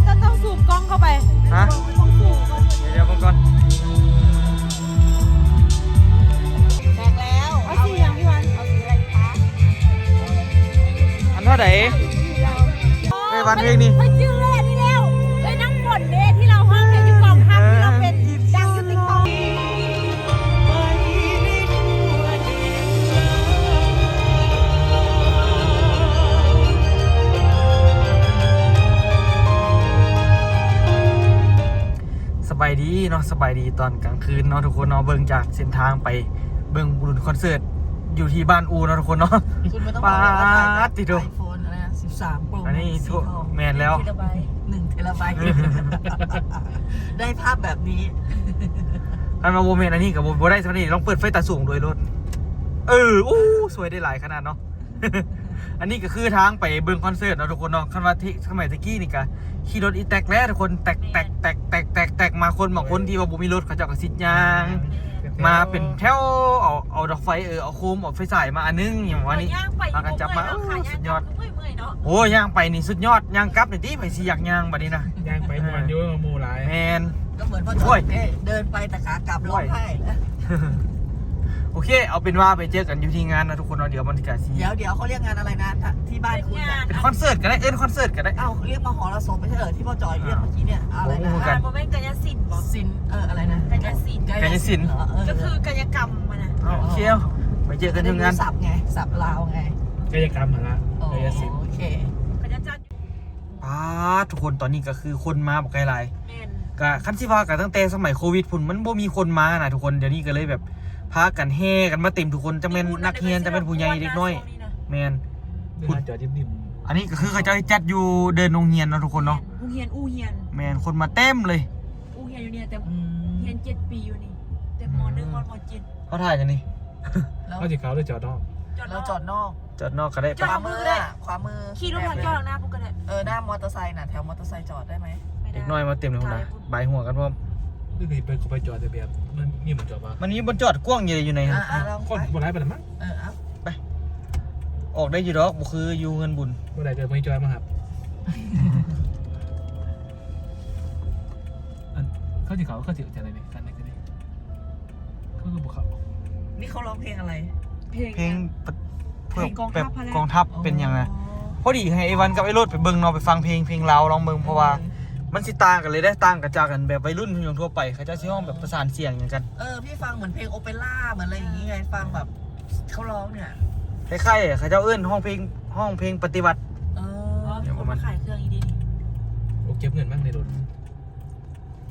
ຕ້ອງ ຕ້ອງຊູມກ້ອງເຂົ້າໄປ. ຮະ? ຕ້ອງຊູມກ່ອນ. ດຽວໆ ເບິ່ງກ່ອນ. ແບກແລ້ວ. ເອົາສີຫຍັງ ພີ່ວັນ? ເອົາສີອະໄລດີຄະ? ອັນເທົ່າໃດ? ເອີຍ ວັນເພງນີ້ ຂ້ອຍຈື່ແລ້ວ ນີ້ແລ້ວ. ເອີຍ ນ້ຳຝົນເດ້ ທີ່ລາວຮ້ອງເພງຢູ່ກອງທັບ ທີ່ລາວເປັນ ດັງຢູ່ TikTok. ສະບາຍດີເນາະ ສະບາຍດີຕອນກາງຄືນເນາະທຸກຄົນເນາະ. ເບິ່ງຈາກເສັ້ນທາງໄປເບິ່ງບຸນຄອນເສີດຢູ່ທີ່ບ້ານອູເນາະທຸກຄົນເນາະ. ປາດຕິໂທ ໄອໂຟນ ອັນນັ້ນ ສິບສາມ ໂປຣ ອັນນີ້ ແມັກ ສີທອງ ແມ່ນແລ້ວ ໜຶ່ງເທຣາໄບ ໜຶ່ງເທຣາໄບ ໄດ້ພາບແບບນີ້. ຄັນວ່າບໍ່ແມ່ນອັນນີ້ກໍບໍ່ ບໍ່ໄດ້ຊ່ຳນີ້ ລອງເປີດໄຟຕາສູງໂດຍໂລດ. ເອີ ໂອ້ ສວຍໄດ້ຫຼາຍຂະໜາດເນາະ. ອັນນີ້ກໍຄືທາງໄປເບິ່ງຄອນເສີດເນາະທຸກຄົນເນາະ. ຄັນວ່າທີ່ສະໄໝແຕ່ກີ້ນີ້ກໍຂີ່ລົດອີແຕັກແຫຼະທຸກຄົນ ແຕັກໆ ແຕັກໆ ແຕັກໆ ມາ. ຄົນບາງຄົນທີ່ວ່າບໍ່ມີລົດ ເຂົາເຈົ້າກໍຊິຍ່າງ ແມ່ນ ມາເປັນແຖວ ເອົາ ເອົາດອກໄຟ ເອີ ເອົາໂຄມ ເອົາໄຟສາຍມາອັນໜຶ່ງ ຫຍັງປະມານນີ້ ພາກັນຈັບມາ. ໂອ້ ສຸດຍອດ. ໂອ້ ຍ່າງໄປນີ້ສຸດຍອດ ຍ່າງກັບນີ້ຕິ ໃຜຊິຢາກຍ່າງບັດນີ້ນະ. ຍ່າງໄປມ່ວນຢູ່ ໝູ່ຫຼາຍ. ແມ່ນ. ກໍເໝືອນວ່າ ໂອ້ຍ ເດີນໄປແຕ່ຂາກັບຮ້ອງໄຫ້. ໂອເຄ ເອົາເປັນວ່າໄປເຈີກັນຢູ່ທີ່ງານນະທຸກຄົນເນາະ. ດຽວມັນກະຊິ ດຽວໆ ເຂົາຮຽກງານອະໄລນະ ທີ່ບ້ານຄຸນນະ? ເປັນຄອນເສີດກໍໄດ້ ເອີ້ນຄອນເສີດກໍໄດ້. ເອົ້າ ຮຽກມະຫໍລະສົບ ບໍ່ໃຊ່ເອີ ທີ່ບໍ່ຈ່ອຍຮຽກເມື່ອກີ້ເນຍ ອະໄລນະ? ບໍ່ຮູ້ຄືກັນ. ອ່າ ບໍ່ແມ່ນກາຍະສິນບໍ? ສິນ ເອີ ອະໄລນະ? ກາຍະສິນ. ກາຍະສິນ ກາຍະສິນ ເອີ ເອີ ກໍຄືກາຍະກຳຫັ້ນນະ. ອໍ ໂອເຄ ໄປເຈີກັນຢູ່ງານ. ສັບໄງ ສັບລາວໄງ ກາຍະກຳຫັ້ນລະ. ອໍ ກາຍະສິນ. ໂອເຄ ເຂົາຈະຈັດ ປາດ ທຸກຄົນ ຕອນນີ້ກໍຄືຄົນມາບັກໃກ້ຫຼາຍ. ແມ່ນ. ກະຄັນຊິວ່າກະຕັ້ງແຕ່ສະໄໝໂຄວິດພຸ້ນ ມັນບໍ່ມີຄົນມານະທຸກຄົນ. ດຽວນີ້ກໍເລີຍແບບພາກັນແຫ່ກັນມາເຕັມທຸກຄົນ ຈັກແມ່ນນັກຮຽນ ຈັກແມ່ນຜູ້ໃຫຍ່ເດັກນ້ອຍ. ແມ່ນ. ພຸ້ນ ອັນນີ້ກໍຄືເຂົາເຈົ້າເຮັດຈັດຢູ່ເດີ່ນໂຮງຮຽນເນາະທຸກຄົນເນາະ. ໂຮງຮຽນ ອູ່ຮຽນ. ແມ່ນ ຄົນມາເຕັມເລີຍ. ອູ່ຮຽນຢູ່ນີ້ແຕ່ ອືມ ຮຽນເຈັດປີຢູ່ນີ້ ແຕ່ ມ.ໜຶ່ງ ຮອດ ມ.ເຈັດ. ເຮົາຖ່າຍຫຍັງນີ້? ເຮົາຊິເຂົ້າຫຼືຈອດນອກ? ລາວຈອດນອກ. ຈອດນອກກໍໄດ້. ຈອດ ຂວາມື ຂວາມື ຂີ່ລົດທາງຈອດທາງໜ້າພຸ້ນກໍໄດ້. ເອີ ໜ້າມໍເຕີໄຊນະ ແຖວມໍເຕີໄຊຈອດໄດ້ໄໝ? ເດັກນ້ອຍມາເຕັມເລີຍພຸ້ນນະ ບາຍຫົວກັນພ້ອມ. ຫຼືໄປ ເຂົາໄປຈອດແບບ ມັນມີບ່ອນຈອດບໍ່? ມັນມີບ່ອນຈອດກວ້າງຢູ່ໃດຢູ່ໃນຫັ້ນ. ອ່າໆ ລອງໄປ. ຄົນບໍ່ຫຼາຍປານນັ້ນມັ້ງ. ເອີ ເອົາ ໄປ. ອອກໄດ້ຢູ່ດອກ ບໍ່ຄືຢູ່ເຮືອນບຸນ. ບໍ່ໄດ້ກໍບໍ່ໃຫ້ຈອຍມາຮັບ. ອັນ ເຂົາຊິເຂົ້າ ເຂົາຊິເຂົ້າຈັ່ງໃດນີ້? ຄັນນີ້ຄືນີ້ ຄືບໍ່ເຂົ້າ. ນີ້ເຂົາຮ້ອງເພງອະໄລ? ເພງ ເພງ ເພງ ເພງກອງທັບ ແບບ ພະແລງ ກອງທັບ. ອໍ ເປັນຫຍັງນະ? ພໍດີໃຫ້ໄອ້ວັນກັບໄອ້ໂລດໄປເບິ່ງເນາະ ໄປຟັງເພງ ເພງລາວ ລອງເບິ່ງ ເພາະວ່າ ເອີ ມັນຊິຕ່າງກັນເລີຍເດ້ ຕ່າງກັນຈາກ ອັນ ແບບໄວລຸ້ນຫຍັງທົ່ວໄປ ເຂົາເຈົ້າຊິຮ້ອງແບບປະສານສຽງຫຍັງກັນ. ເອີ ພີ່ຟັງເໝືອນເພງໂອເປຣາ ເໝືອນອະໄລຢ່າງນີ້ໄງ ຟັງແບບເຂົາຮ້ອງເນຍ ຄ້າຍໆ ເຂົາເຈົ້າເອີ້ນຮ້ອງເພງ ຮ້ອງເພງປະຕິວັດ. ເອີ ມີຄົນມາຂາຍເຄື່ອງອີ່ດີ. ໂອ້ ເກັບເງິນມັນໃນລົດ.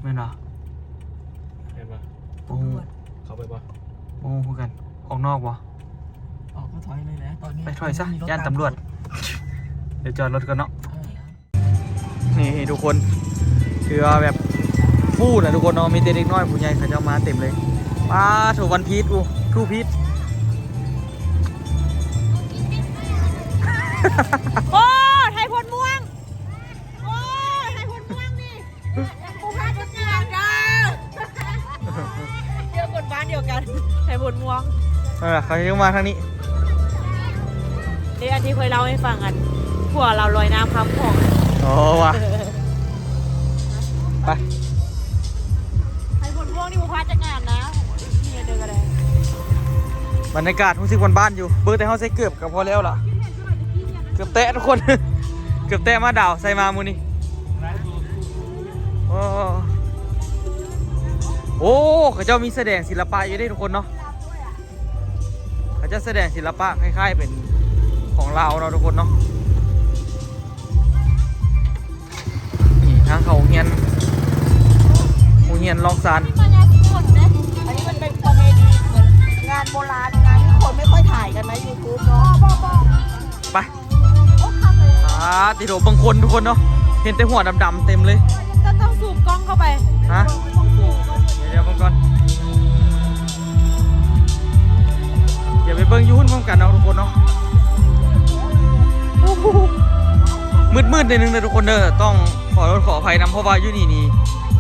ແມ່ນບໍ່? ແມ່ນບໍ່? ບໍ່ຮູ້. ເຂົ້າໄປບໍ່? ບໍ່ຮູ້ຄືກັນ. ອອກນອກບໍ່? ອອກກໍຖອຍເລີຍແຫຼະ ຕອນນີ້. ໄປ ຖອຍຊະ ຢ້ານຕຳຫຼວດ. ດຽວຈອດລົດກ່ອນເນາະ. ເອີ ນີ້ທຸກຄົນ ຖືວ່າແບບຟູ້ນະທຸກຄົນເນາະ ມີແຕ່ເດັກນ້ອຍຜູ້ໃຫຍ່ເຂົາເຈົ້າມາເຕັມເລີຍ. ປາໂທ້ ວັນພີດ ອູ້ ທູພີດ. ໂອ້ ໄທໂພນມ່ວງ. ໂອ້ຍ ໄທໂພນມ່ວງນີ້ ບໍ່ພາດຈັກເທື່ອເດີ ດຽວຄົນບ້ານດຽວກັນ ໄທໂພນມ່ວງ. ເອີ ເຂົາຍັງມາທາງນີ້. ເດ້ ອັນທີ່ຂ້ອຍເລົ່າໃຫ້ຟັງ ອັນ ຜົວລາວລອຍນ້ຳຂ້າມຂອງ. ອໍ ວ່າ ໄປ. ໄທໂພນມ່ວງນີ້ບໍ່ພາດຈັກງານນະ ມີອັນເດີກໍໄດ້. ບັນຍາກາດຮູ້ສຶກບ້ານໆຢູ່ ເບິ່ງແຕ່ເຮົາໃສ່ເກີບ ກໍພໍແລ້ວລະ ເກືອບແຕະທຸກຄົນ ເກືອບແຕະມາດາວໃສ່ມາມື້ນີ້. ໂອ້ ໂອ້ ເຂົາເຈົ້າມີສະແດງສິລະປະຢູ່ເດ້ທຸກຄົນເນາະ ເຂົາເຈົ້າສະແດງສິລະປະຄ້າຍໆເປັນຂອງລາວເນາະທຸກຄົນເນາະ. ນີ້ທາງເຂົ້າໂຮງຮຽນ ໂຮງຮຽນລອງຊານ. ອັນນີ້ມັນເປັນປະເພນີເໝືອນງານໂບລານ ງານທີ່ຄົນໄມ່ຄ່ອຍຖ່າຍກັນໃນຢູທູບເນາະ. ໄປ ອ່າ ຕິໂດ ເບິ່ງຄົນທຸກຄົນເນາະ ເຫັນແຕ່ຫົວດຳໆເຕັມເລີຍ. ຕ້ອງ ຕ້ອງຊູມກ້ອງເຂົ້າໄປ. ຮະ? ຕ້ອງຊູມກ່ອນ. ດຽວເບິ່ງກ່ອນ. ດຽວໄປເບິ່ງຢູ່ຮຸ້ນພ້ອມກັນເນາະທຸກຄົນເນາະ. ມືດໆໜ້ອຍໜຶ່ງເດີທຸກຄົນເດີ ຕ້ອງຂໍໂທດຂໍອະໄພນຳ ເພາະວ່າຢູ່ນີ້ນີ້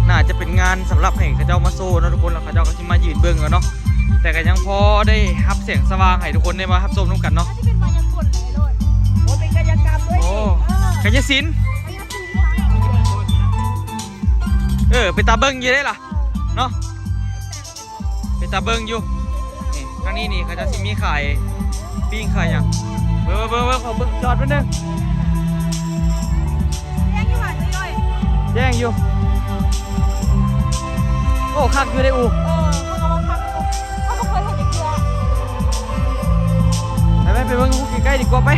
ໜ້າຈະເປັນງານສຳລັບໃຫ້ເຂົາເຈົ້າມາໂຊເນາະທຸກຄົນ ແລ້ວເຂົາເຈົ້າກໍຊິມາຢືນເບິ່ງເອົາເນາະ ແຕ່ກໍຍັງພໍໄດ້ຮັບແສງສະຫວ່າງໃຫ້ທຸກຄົນໄດ້ມາຮັບຊົມນຳກັນເນາະ. ໂອ້ ກາຍະສິນ. ເປັນຕາເບິ່ງຢູ່ເດ້ລະເນາະ ເປັນຕາເບິ່ງຢູ່. ນີ້ ທາງນີ້ນີ້ ເຂົາເຈົ້າຊິມີຂາຍປີ້ງຂາຍຫຍັງ. ເບິ່ງ ເບິ່ງ ເບິ່ງ ຂໍເບິ່ງ ຈອດແປັບໜຶ່ງ. ແຈ້ງຢູ່ຫວາ ເອີຍ? ແຈ້ງຢູ່. ໂອ້ ຄັກຢູ່ເດ້ອູ. ເອີ ເຂົາກໍວ່າຄັກຢູ່ ເຂົາບໍ່ເຄີຍເຫັນຈັກເທື່ອ. ໄປ ໄປ ໄປເບິ່ງໃກ້ໆ ດີກວ່າໄປ.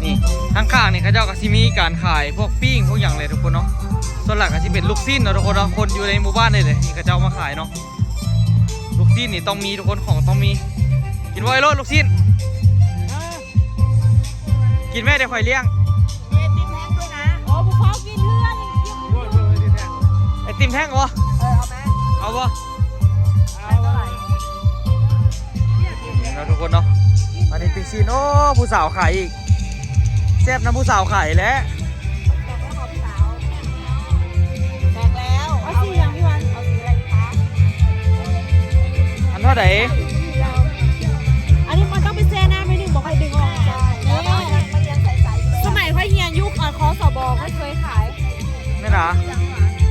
ນີ້ ທາງຂ້າງນີ້ ເຂົາເຈົ້າກໍຊິມີການຂາຍພວກປີ້ງພວກຫຍັງແຫຼະທຸກຄົນເນາະ. ສ່ວນຫຼາຍກໍຊິເປັນລູກຊີ້ນເນາະທຸກຄົນເນາະ. ຄົນຢູ່ໃນໝູ່ບ້ານນີ້ແຫຼະ ທີ່ເຂົາເຈົ້າມາຂາຍເນາະ. ລູກຊີ້ນນີ້ຕ້ອງມີທຸກຄົນ ຂອງຕ້ອງມີ. ກິນບໍ່ໄອ້ໂລດລູກຊີ້ນ? ກິນແມ່ ດຽວຂ້ອຍລ້ຽງ. ມີໄອຕິມແທ່ງດ້ວຍນະ. ໂອ້ ບໍ່ພໍກິນເທື່ອ ໄອຕິມແທ່ງບໍ່? ເອີ ເອົາໄປ ເອົາບໍ່? ເອົາ ເອົາ. ນີ້ເນາະທຸກຄົນເນາະ ອັນນີ້ປີ້ງຊີ້ນ. ໂອ້ ຜູ້ສາວຂາຍອີກ ແຊບນຳຜູ້ສາວຂາຍແຫຼະ. ແພງແລ້ວ. ເອົາສີຫຍັງ ພີ່ວັນ? ເອົາສີອະໄລດີຄະ? ອັນເທົ່າໃດ? ອັນນີ້ມັນຕ້ອງໄປແຊ່ນ້ຳໜ້ອຍໜຶ່ງ ບໍ່ຄ່ອຍດຶງອອກ. ແມ່ນ ສະໄໝຂ້ອຍຮຽນຢູ່ ອາ ຄສບ ຂ້ອຍເຄີຍຂາຍ. ແມ່ນຫວາ?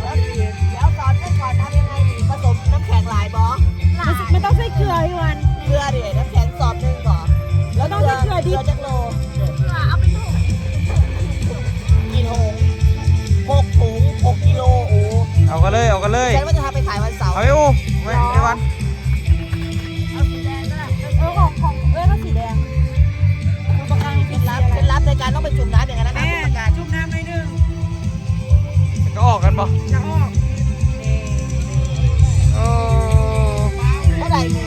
ແລ້ວ ແລ້ວຕອນເມື່ອກ່ອນທຳຍັງໄງດີ? ປະສົມນ້ຳແຂງຫຼາຍບໍ່? ຫຼາຍ. ມັນຕ້ອງໃສ່ເກືອ ພີ່ວັນ. ເກືອເດ ນ້ຳແຂງສອບໜຶ່ງບໍ່? ແລ້ວຕ້ອງໃສ່ເກືອດິບ. ເກືອຈັກໂລ? ເກືອເອົາເປັນຖົງ. ກີ່ຖົງ? ຫົກຖົງ ຫົກກິໂລ. ໂອ້ ເອົາກັນເລີຍ ເອົາກັນເລີຍ. ແຕ່ວ່າຈະພາໄປຂາຍວັນເສົາ. ເອົາໄປອູ້ ໄປ ໄປວັນ. ເອົາສີແດງກໍໄດ້. ເອີ ຂອງ ຂອງເອື້ອຍກໍສີແດງ. ປະກັນ ເຄັດລັບ ເຄັດລັບໃນການຕ້ອງໄປຈຸ່ມນ້ຳຢ່າງນັ້ນນະ. ແມ່ນ ຈຸ່ມນ້ຳໜ້ອຍໜຶ່ງ ຈະອອກກັນບໍ່? ຈະອອກ. ໂອ້ ເທົ່າໃດນີ້?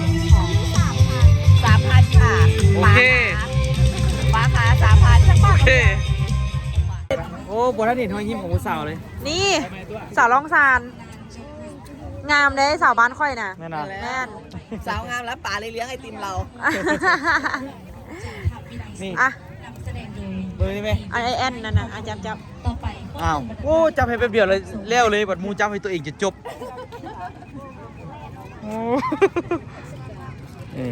ສາມພັນ ສາມພັນຄ່ະ. ໂອເຄ ປາຄາ ປາຄາສາມພັນ. ໂອເຄ. ໂອ້ ບໍ່ທັນເຫັນຮອຍຍິ້ມຂອງຜູ້ສາວເລີຍ. ນີ້ ສາວລ່ອງຊານ. ງາມເດ້ ສາວບ້ານຂ້ອຍນະ. ແມ່ນຫວາ? ແມ່ນ. ສາວງາມແລ້ວປາເລີຍລ້ຽງໄອຕິມລາວ. ນີ້ ອ່ະ ເບິ່ງນີ້ແມ່. ອັນ ອັນນັ້ນນະ ອ່ະ ຈັບ ຈັບ. ອ້າວ ໂອ້ ຈັບໃຫ້ແປັບດຽວເລີຍ ແລ້ວເລີຍ. ບັດໝູ່ຈັບໃຫ້ຕົວເອງຈະຈົບ. ໂອ້ ນີ້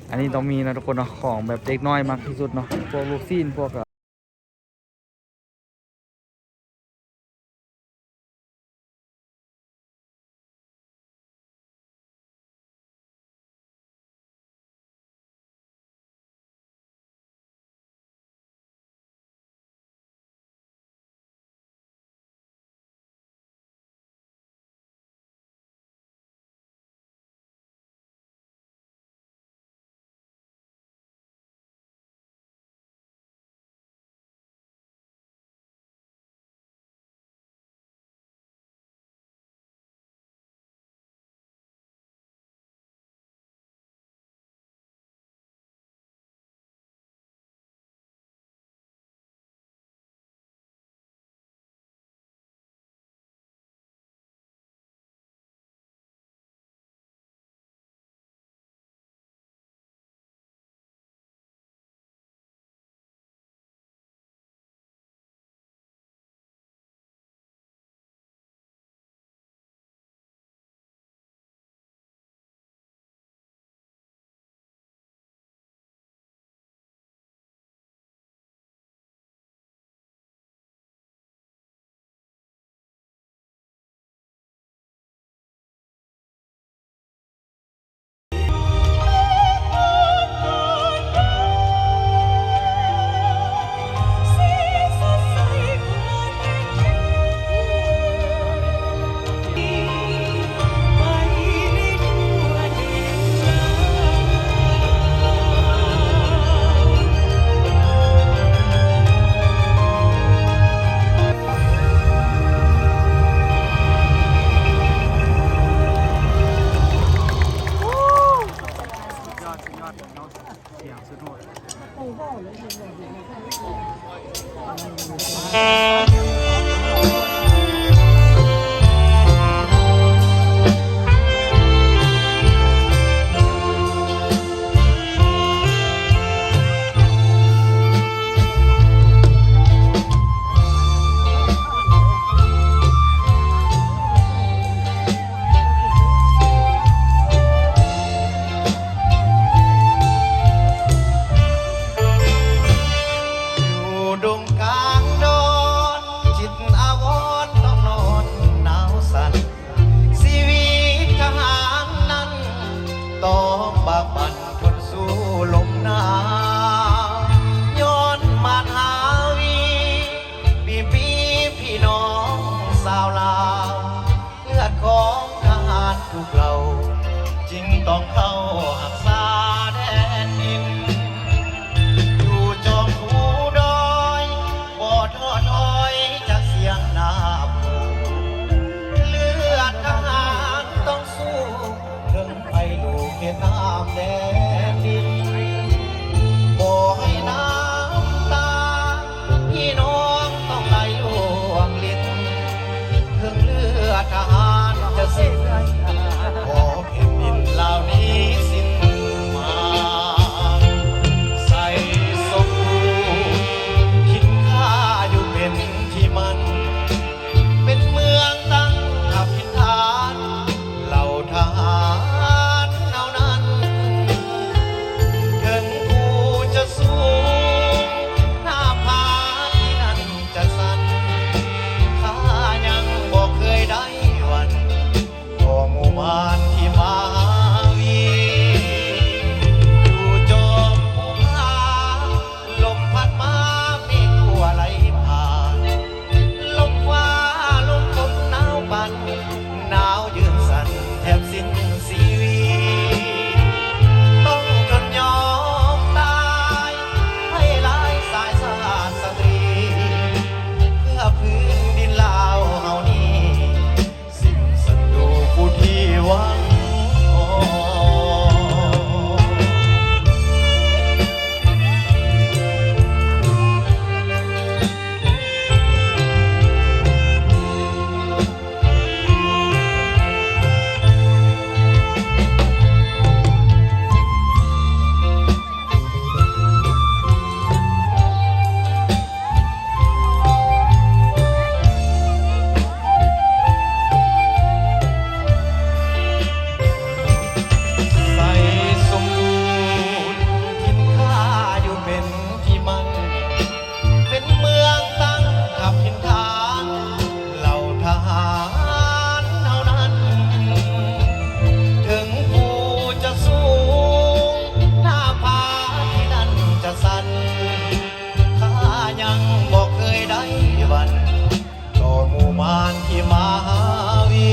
ອັນນີ້ຕ້ອງມີນະທຸກຄົນເນາະ ຂອງແບບເດັກນ້ອຍມັກທີ່ສຸດເນາະ ພວກລູກຊີ້ນ ພວກ ທະຫານຈະສິ້ນ ຂໍແຜ່ນດິນລາວນີ້ສິ້ນໝາກ ໃສ່ສົມບູນ ຖິ່ນຂ້າຢູ່ເປັນທີ່ໝັ້ນ ເປັນເມືອງຕັ້ງທັບຖິ່ນຖານ ເຫຼົ່າທະຫານເຮົານັ້ນ ເຖິງພູຈະສູງ ໜ້າຜາທີ່ນັ້ນຈະຊັນ ຂ້າຍັງບໍ່ເຄີຍໄດ້ຫວັ່ນ ຕໍ່ໝູ່ມານທີ່ມາຫາວີ ຢູ່ຈອມພູຜາ ລົມພັດມາເມກຂົວໄຫຼຜ່ານ ລົມຟ້າລົມຝົນໜາວປັ່ນ ໜາວເຢືອນສັ່ນແທບສິ້ນຊີວິດ ຕ້ອງທົນຍອມຕາຍ ໃຫ້ລາຍສາຍຊາດສະຕຣີ ເພື່ອພື້ນດິນລາວເຮົານີ້ ສິ້ນສັດຕູຜູ້ທີ່ຫວັງ ໃສ່ສົມບູນ ຖິ່ນຂ້າຢູ່ເປັນທີ່ໝັ້ນ ເປັນເມືອງຕັ້ງທັບຖິ່ນຖານ ເຫຼົ່າທະຫານເຮົານັ້ນ ເຖິງພູຈະສູງ ໜ້າຜາທີ່ນັ້ນຈະຊັນ ຂ້າຍັງບໍ່ເຄີຍໄດ້ຫວັ່ນ ຕໍ່ໝູ່ມານທີ່ມາຫາວີ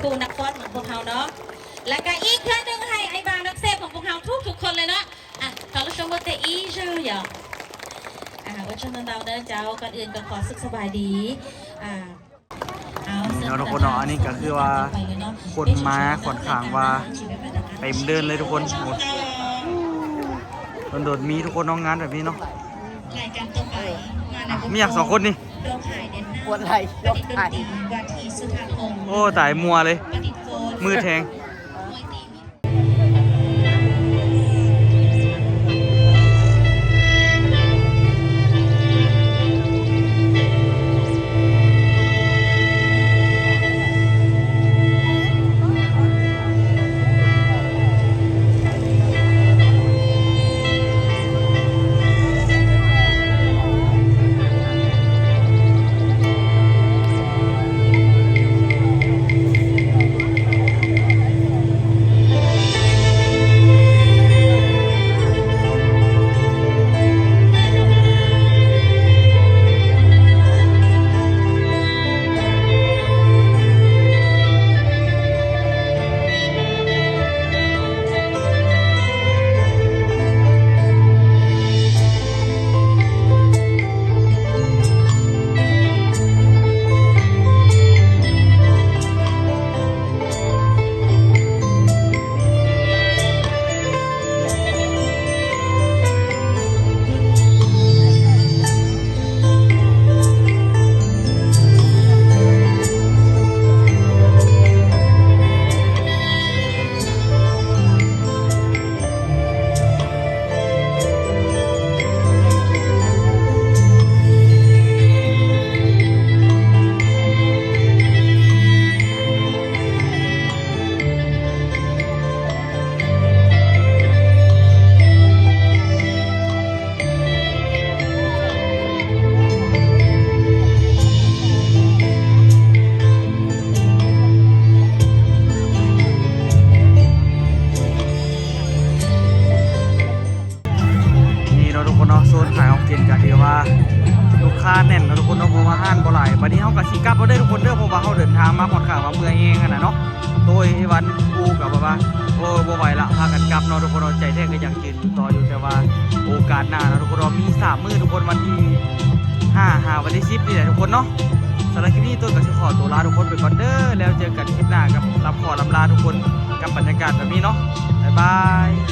ຜູ້ນັກຟ້ອນຂອງພວກເຮົາເນາະ ແລ້ວກະອີກເທື່ອໜຶ່ງໃຫ້ໄອ້ບ່າວນັກເຊບຂອງພວກເຮົາທຸກໆຄົນເລີຍເນາະ. ອ່ະ ທາງລະຊົງໂມເຕອີເຊີຢອ ອ່າ ໂອຊົນນຳເຮົາເດີເຈົ້າ. ກ່ອນອື່ນກໍຂໍສຸກສະບາຍດີ ອ່າ ເອົາ ເນາະທຸກຄົນເນາະ. ອັນນີ້ກໍຄືວ່າຄົນມາຂ້ອນຂ້າງວ່າເຕັມເດີ່ນເລີຍທຸກຄົນ. ໂອ້ ໂດນໆມີທຸກຄົນເນາະ ງານແບບນີ້ເນາະ. ລາຍການຕໍ່ໄປ ມານະ ອ່ະ ມີຫຍັງສອງຄົນນີ້ ໂດກໄຮເດນນາ ກວນໄລ່ ປະດິດດົນຕີ ໂດກໄຮ ວ່າທີ່ສຸທາພົງ ໂອ້ ຕາຍ ມົວເລີຍ ປະດິດໂຟນ ມືແທງ ມວຍຕີ ນີ້ເນາະທຸກຄົນເນາະ ໂຊນຂາຍຂອງກິນກະຖືວ່າລູກຄ້າແໜ້ນເນາະທຸກຄົນເນາະ ເພາະວ່າຮ້ານບໍ່ຫຼາຍ. ບັດນີ້ເຮົາກະຊິກັບແລ້ວເດີທຸກຄົນເດີ ເພາະວ່າເຮົາເດີນທາງມາຂ້ອນຂ້າງວ່າເມື່ອຍແຮງຫັ້ນນະເນາະ. ໂດຍໄອ້ວັນອູກະແບບວ່າ ໂອ້ຍ ບໍ່ໄຫວລະ ພາກັນກັບເນາະທຸກຄົນເນາະ. ໃຈແທ້ກະຢາກຢືນຢູ່ຕໍ່ຢູ່ ແຕ່ວ່າໂອກາດໜ້າເນາະທຸກຄົນເນາະ ມີສາມມື້ທຸກຄົນ ວັນທີຫ້າຫາວັນທີສິບນີ້ແຫຼະທຸກຄົນເນາະ. ສຳລັບຄລິບນີ້ ຕົ້ນກະຊິຂໍຕົວລາທຸກຄົນໄປກ່ອນເດີ ແລ້ວເຈີກັນຄລິບໜ້າກັບລຳຂໍລຳລາທຸກຄົນ ກັບບັນຍາກາດແບບນີ້ເນາະ. ບາຍບາຍ.